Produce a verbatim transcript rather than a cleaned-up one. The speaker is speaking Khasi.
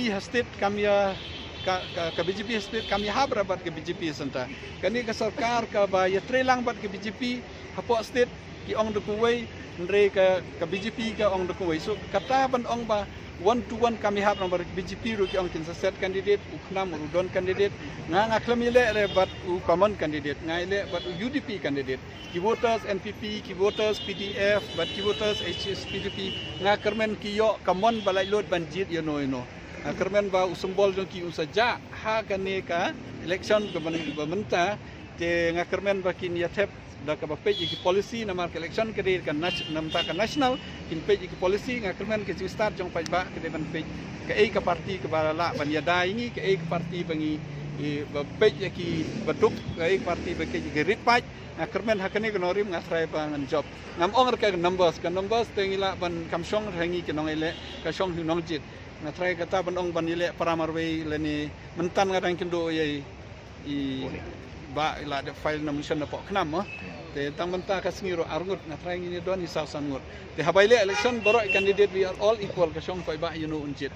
ha state kam ïa ka, ka, ka B J P ha state kam ïahap re bad ka B J P ha centre. Kane ka sorkar kaba ïatreilang bad ka B J P hapoh state, ki ong da kawei, hynrei ka, ka B J P ka ong da kawei. So kata ban ong ba one to one kam ïahap namar ka B J P ruh ki ong kin sa set candidate, u KHNAM ruh don candidate. Nga, nga khlem ïaleh re bad u common candidate, nga ïaleh bad u U D P candidate. Ki voters N P P, ki voters P D F bad ki voters H S P D P, nga kyrmen ki ïoh ka mon ba laitluid ban jied ïano ïano. Nga kyrmen ba u symbol jong ki un sa jah ha kane ka election kaba mynta. Te nga kyrmen ba kin ïa thep da kaba peit ïa ki policy, namar ka election ka dei ka nas-, namar ka national, kin peit ïa ki policy. Nga kyrmen ka jingstad jong paidbah ka dei ban peit kaei ka party kaba lah ban ïada ïa ngi, kaei ka party ba ngi, eh, ba peit ïa ki ba duk, kaei ka party ba peit ïa ki rit paid. Nga kyrmen ha kane ka nongrim nga trai ba ngan jop. Ngam ong re ka numbers, ka numbers te ngi lah ban kam shong re ha ngi ki nongïaleh, ka shong ha u nongjied. Nga trai kata ban ong ban ïaleh para marwei lane mynta nga dang kynduh ïa i, i ba i la dep file nomination napoh KHNAM mo. Te tang mynta ka sngi ruh arngut, nga trai ngin ïa don i saw san ngut. Te haba ïaleh election baroh i candidate we are all equal, ka shong paidbah ïano un jied.